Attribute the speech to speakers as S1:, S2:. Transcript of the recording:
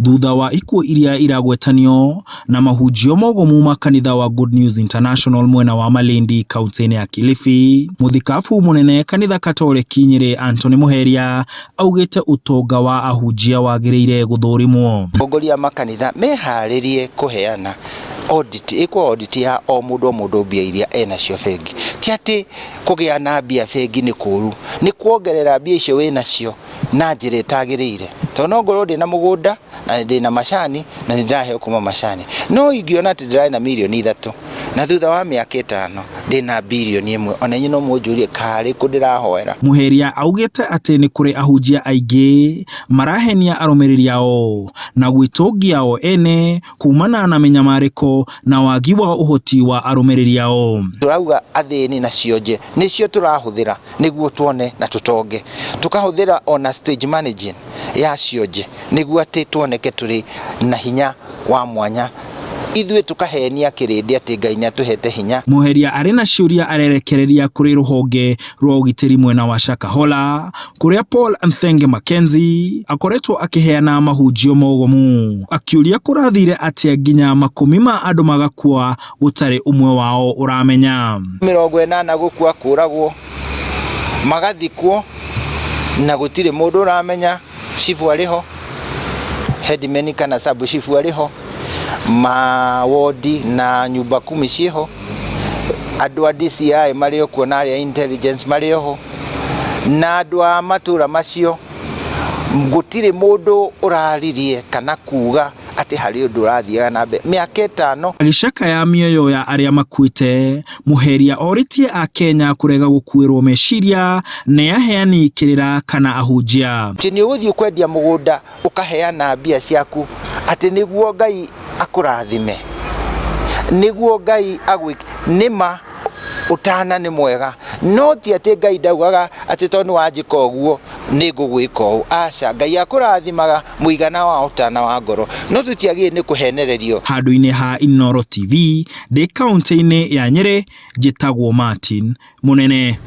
S1: Thutha wa ikuũ iria iragwetanio na mahunjio mogomu ma kanitha wa Good News International mwena wa Malindi kaunti-inĩ ya Kilifi, mũthikabu mũnene kanitha Katoleki Nyĩrĩ Anthony Muheria augĩte ũtonga wa ahunjia wagĩrĩire gũthũrimwo.
S2: Atongoria a makanitha meharĩrie kũheana audit, ĩkwo audit ya o mũndũ o mũndũ mbia iria enacio bengi. Ti atĩ kũgĩa na mbia bengi nĩ kũru, nĩ kuongerera mbia icio wĩnacio na njĩra ĩtagĩrĩire. Tondũ no ngorwo ndĩna mũgũnda na ndĩna macani na nĩ ndĩraheo kuma macani, no ingĩona atĩ ndĩrarĩ na mirioni 3 na thutha wa mĩaka 5 ndĩna birioni 1, ona inyuĩ no mũnjũrie karĩ kũ ndĩrahoera.
S1: Muheria augĩte atĩ nĩ kũrĩ ahunjia aingĩ marahenia arũmĩrĩri ao na gwĩtũngia o ene kumana na mĩnyamarĩko na wagi wa ũhoti wa arũmĩrĩri ao.
S2: Tũrauga athĩni na cionje nĩcio tũrahũthĩra nĩguo tuone na tũtonge, tũkahũthĩra ona stage managing ya cionje nĩguo atĩ tuoneke tũrĩ na hinya wa mwanya, ithuĩ tũkahenia kĩrĩndĩ atĩ Ngai nĩ atũhete hinya.
S1: Muheria arĩ na ciũria arerekereria kũrĩ rũhonge rwa ũgitĩri mwena wa Shakahola kũrĩa Paul Nthenge Mackenzie akoretwo akĩheana mahunjio mogomu akiũria kũrathire atĩa nginya makũmi ma andũ magakua gũtarĩ ũmwe wao ũramenya.
S2: 80 gũkua kũragwo magathikwo na gũtirĩ mũndũ ũramenya chifu arĩ ho, headman kana sub chifu arĩ ho, mawodi na nyumba kumi ciĩho, andũ a DCI marĩ o kuo na arĩa intelligence marĩ oho, na andũ a matũra macio gũtirĩ mũndũ ũraririe kana kuga atĩ harĩ ũndũ ũrathiaga na mbere mĩaka 5.
S1: Agĩcakaya mĩoyo ya arĩa makuĩte, Muheria orĩtie Akenya kũrega gũkuĩrwo meciria nĩ aheani kĩrĩra kana ahunjia.
S2: Atĩ nĩ ũgũthiĩ kwendia mũgũnda ũkaheana mbia ciaku atĩ nĩguo Ngai akũrathime, nĩguo Ngai agwĩke, nĩma ũtana nĩ mwega, no ti atĩ Ngai ndaugaga atĩ tondũ nĩ wanjĩka ũguo nĩ ngũgwĩka ũũ, aca, Ngai akũrathimaga mũigana wa ũtana wa ngoro, no tũtiagĩrĩire nĩ kũhenererio.
S1: Handũ-inĩ ha Inooro TV, ndĩ kaũntĩ-inĩ ya Nyĩrĩ, njĩtagwo Martin Mũnene.